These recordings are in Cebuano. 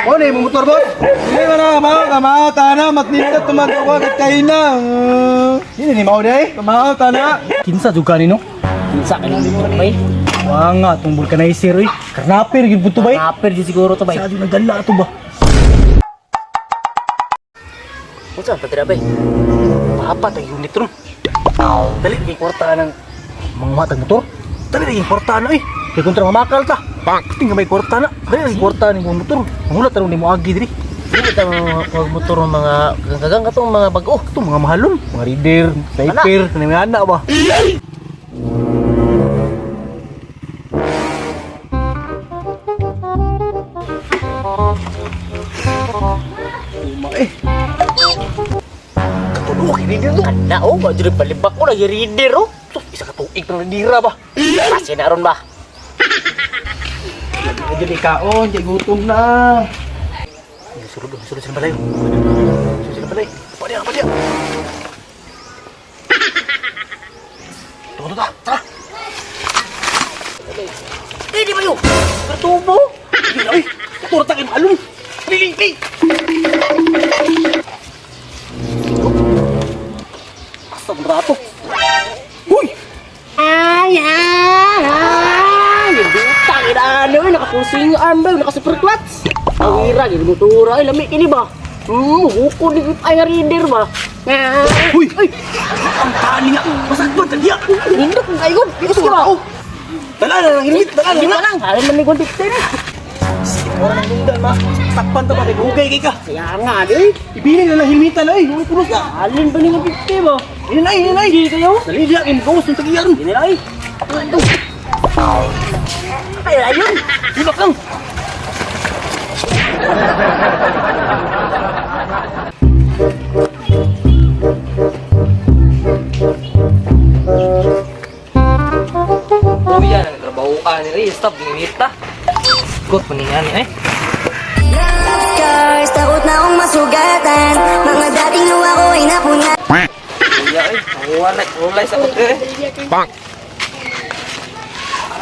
O, na imong motor, boss? Hindi man na, mao ka, mao, tana, matnindot tumagawa, kat kayo na. Hindi ni mao day. Mao, tana. Kinsa jud ka nino? Kinsa ka nang motor bay? Wa nga tong vulcanizer oy. Karnaper gyud pud to bay. Rapper di siguro to bay. Sa jud nagdala ato ba? Unsa ang padra bay? Papa tag unit ron. Dali kay kwarta ng mga matag motor. Dali kay kwarta na eh. Kay kontra mamakal ta. Bang. Tingnan may kwarta na. Dali kay kwarta ning motor. Mangulat ron nimo agi diri. Dili ta mga motor ng mga kagang katong mga bag-o. Ito mga mahalon, mga reader, sniper, ano mga anak ba? Uma eh. Katulo kay reader to. Kana oh, ba jud palibak ko lagi reader oh. Sus, isa ka tuig pang readera ba? Kasi na ron ba? Lagi na ikaon, kay gutom na. Sulod, sulod sila balay. Sulod sila balay. Padiya, padiya. Tuh, tuh, tuh, tara. Eh, di ba yo? Pertubo. Hindi na, uy. Turta kayo maalon. Lili, lili. Asa ang rato? Uy! Ay, ay, ay. Yung butang ina ano, eh, naka-full arm ba, naka super clutch. Ang ira, gid motora, ay lami kini ba? Huko ni ay nga reader ba? Ah. Uy! Ay! Ang tani nga! Masakit taliya! Nindot kung kayo, bigas ka ba? Oh! Dala na lang, hinit! Dala na Hindi lang! pa lang, halin man ni 150 na. Wala nang lungdan, ma. Takpan ta ba kay hugay kay ka? Kaya nga, di. Ibili na lang hilmitan ay. Uy, pulos na. Halin ba ni 150 ba? Ini na, ini na. Hindi kayo? Dali diya, kay magawas ng tagiyaron. Hindi na ay. Ay, ayun. Ilak lang. Kuya, nagtrabaho ka ni Ray. Stop, ginita. Gut, maningan eh. Love scars, takot na akong masugatan. Mga dating luha ko ay napuna. Kuya, eh. Wala, wala sa kot eh.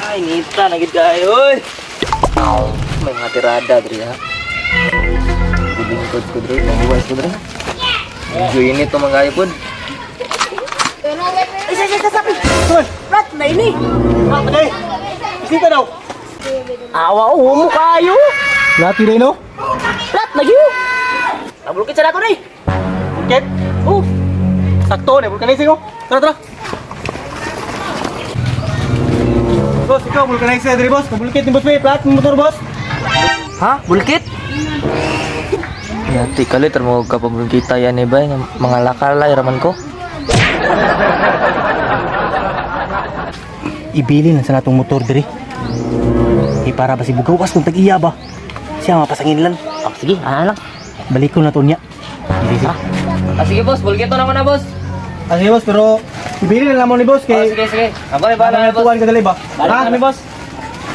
Ay, nita, nagid kayo, oy. May mga tirada, diri ha. Gilingkod ko, diri. Mabuhay ko, diri. Enjoy ini to mga pod. Ay, sa, sa, sa, sa. Rat na ini. Ay! Isita daw. Awa, oh, humo kayo. Lati rin, no? Rat na yun. Tabulkit sa nato na eh. Ket. Oh, Sakto, na vulcanizing, oh. Tara, tara. Boss, ikaw, vulcanizer diri, boss. Pabulkit ni boss, may plat ng motor, boss. Ha? Bulkit? Yati kalit mo ka pabulkita yan eh ba mga lakalay raman ko. Ibili lang sa natong motor diri. Eh, para ba si bugawas nung tag-iya ba? Siya mapasangin lang. oh sige, ano lang. Balik ko na to niya. Dili siya. Ah, sige boss, bulkito na ko na boss. Ah, sige, boss, pero ibili na lang mo ni boss Oh, kay sige sige. Ako rin bahala na boss. tuwan ka dali ba? Balik Ha? kami, boss.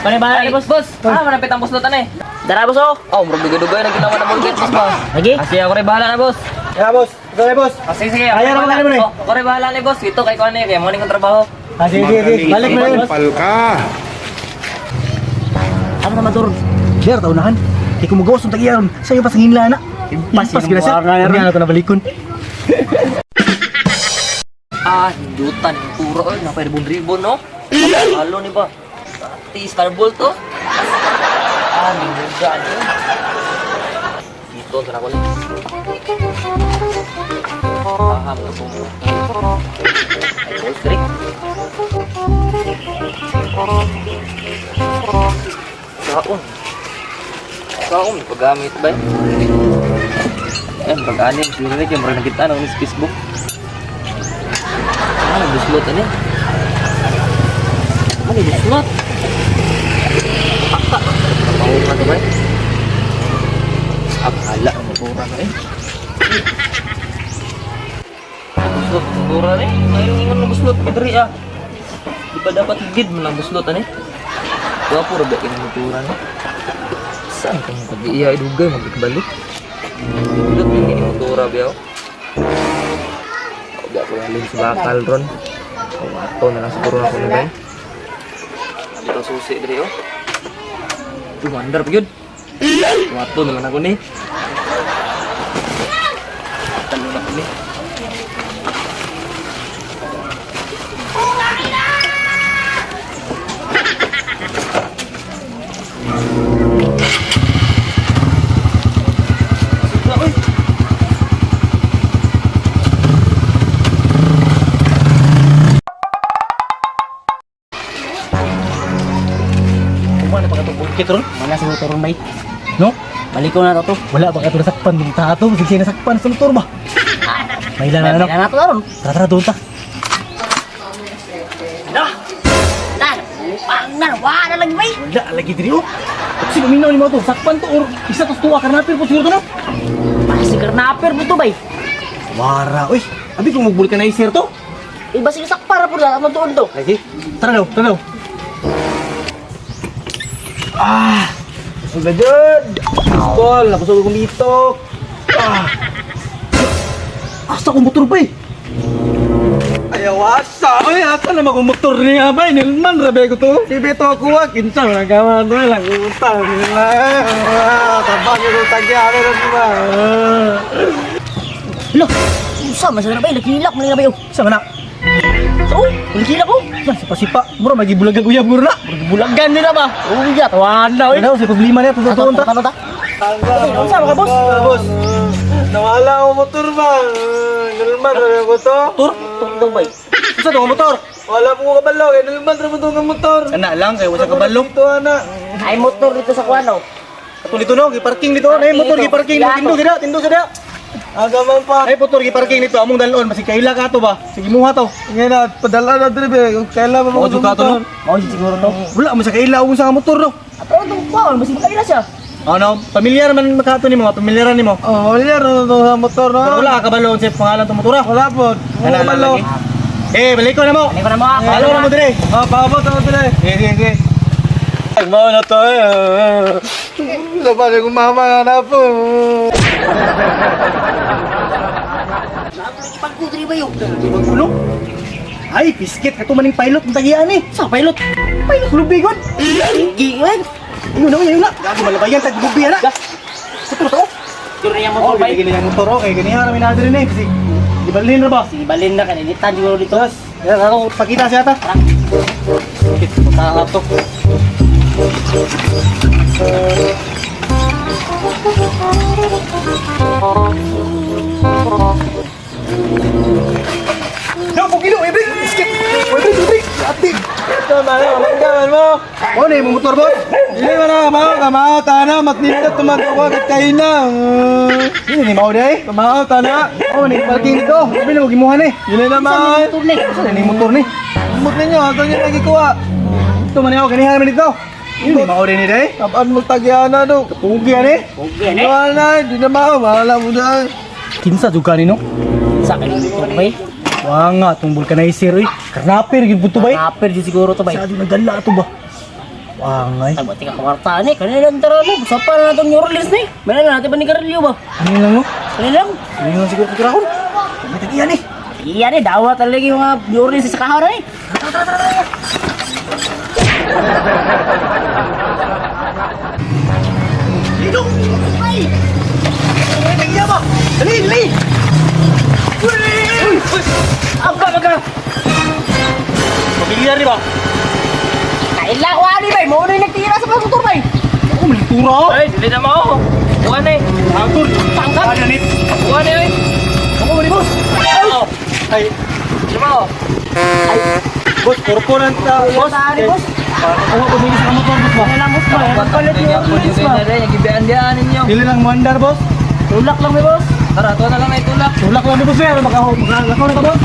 Balik bahala Ay, ni boss. boss. Ah, manapit ang buslotan eh. Dara, boss, oh. Oh, murag dugay-dugay na ginawa na bulkit boss ba. Lagi. Ah, sige, ako rin bahala na boss. Yeah, boss. Ikaw na, boss. Ah, sige sige. Ako Ayaw rin na bahala. mo na eh. Oh, ako rin bahala ni boss. Ito kay kuan eh, kay mo ni kong trabaho. Ah, sige, sige, sige. Balik mo na yun. Palka. Ano naman doon? Sir, taunahan. Kay kumugawas ng tag-iya ron. Sa'yo pa sa hinla na. Impas gina sir. Hindi na ito nabalikon. Ah, hindutan yung puro oy, napay ribon-ribon no. Halo ni ba? Ati Starbolt oh. Ah, ninduga ni. Dito sa ko lang. Paham na po. Ay, ball trick. Kaon. Kaon, paggamit ba? Eh, pag-anim, siguro rin kayo, marang nakita nang sa Facebook. Ah, buslot ano? Ano buslot? Pakta. Trabaho nga to ba? Ah, bahala ang motora na eh. Buslot, motora na eh. Ngayon ingon ng buslot, kadri ah. Di ba dapat higid mo lang buslot ano eh? Wapo ra ba kini motora na? Saan kang pag-iya idugay magbalik? Buslot din ni motora biyaw. Huwag ako lalin sa bakal ron. O ato na lang siguro na kuno bay. Dito susi diri oh. Tumandar pa yun. Wato na lang ako ni. Talo na ako ni. Kuma na pagkatong bukit ron. Wala sa motor bay. No? Balik ko na to. Wala ba kato nasakpan dong tato? Sige nasakpan sa motor ba? May ilan na ano? Wala na to ron. Tara tara doon ta. Na! Na! Upang na! Wala lagi bay! Wala lagi diri oh. Kasi paminaw ni mo to, sakpan to or isa to tuwa karnapir po siguro to no. Basi karnaper mo to bay. Wara, uy. Abi kung mag-vulcanizer to. Iba sige sakpara po na tuon to. Lagi. Tara daw, tara daw. Ah! Busog na dyan! Paul, nabusog akong dito. Ah! Asa kong motor ba eh? Ayaw asa, ay asa na akong motor niya ba? Nilman rabe ko to. Si Beto ako ah, kinsa man gawa to lang utang nila. Tabang yung tagya meron ba? Lo! Usa man sa bay, nakilak man nga bay oh. Sa mana? So, uy, nakilak oh. Lah, sipa-sipa. Mura magibulagan uyab mura na. Bulagan nila ba? Uy, ya, tawahan na oy. Wala sa problema niya, tutuon ta. Ano ta? Unsa mga boss? Boss, nawala akong motor ba? Nilman rabe ko to. Motor? Tuon bay. Unsa to motor? Wala po ko kabalo, kay nilman rabe to nga motor. Ana lang kay wala kabalo. Ito ana. Ay motor dito sa kuano. Ato dito no, giparking dito. Ay motor giparking dito. Tindo gida, tindo sa da. Aga man pa. Ay motor giparking dito among dalon basig kaila ka to ba? Sige muha to. Ngayon na, padala na dire be. Kung kailan ba Mao jud ka to no. Mao siguro to. Wala man sa kaila ug sa motor no. Ato ang kuan, basig makaila siya. Ano, pamilyar man makato nimo, pamilyar nimo. Oh, wala na to sa motor no. Pero wala ka kabalo sa pangalan tong motor ah. Wala po. Ana lang Kabalo. lagi. Eh, balik ko na mo. Ano ko na mo? Halo na mo dire. Ah, paabot ako dire. Sige, sige, sige. Ay, mao na to eh. Laban yung mama nga na po. Pagkudri ba yun? Magulo. Ay, biskit kato maning pilot ang tagian eh. Sa pilot. Pilot lubigon. Hindi, eh. Ayun na, ayun na. Gago malabayan tag gubi ana. Motor to. Siguro niya Oh, motor bay. gini ang motor okay, gani ha na diri ni. Kasi di balhin ra ba? Sige, balin na kanilitan siguro dito. Tapos, yan ako pakita siya ta. Kit punta to. No, pugilo, ibrik, skip. Ibrik, ibrik. Ati. Ito, mano, manggaman mo. Mo na imong motor, boss. Hindi mo na, mao, kamao, tana, matnindot, tumagawa, kat kayo na. Ini ni mao day. Kamao, tana. Oh, ni parking dito. Sabi na mo gimuha ni. Yun na naman. Motor ni. Sa ni motor ni? Umot ninyo, ato nyo lagi kuha. Ito man ako ganihan man dito. Ini ni mao ni day. Kapaan mo tagyana do. Pugi ani. Okay, ne? Wala na, hindi na mao, wala mo na. Kinsa jud ka ni no? Sa kanin motor bay. Wa nga tong vulcanizer oy. Karnaper gyud pud to bay. Rapper di siguro to bay. Sa nagdala to ba? Wa nga eh. Ay, buti ka kwarta ni. Kanina lang tara mo. Sa pa na itong New Orleans ni. May na natin ba ni Garillo ba? Ano lang no? Kanina lang. Ano lang siguro kuturahon. May tagiyan eh. Iyan eh, dawa talaga yung mga New Orleans sa kahon eh. Dito! Ay! May tagiya ba? Dali, dali! Uy! Aba ka! Pamilyar di ba? Kaila ko ani bay. Mao na yung nagtira sa mga motor bay. Ako, malitura oh. Ay, dili na mao. Kuha na eh. Arthur! Tangkap! Ano ni? Kuha na eh. Ako, mali boss! Oh, Ay, di mao. boss, korporan ta. Boss, Ani boss. Ako, pumili sa motor, boss ba? Kanina boss ba? Palit New Orleans ba? Gibian-bian ninyo. Dili lang muandar, boss. Tulak lang may boss. Tara, tuwa na lang ay tulak. Tulak lang ni boss, eh. Makalakaw na ka, boss.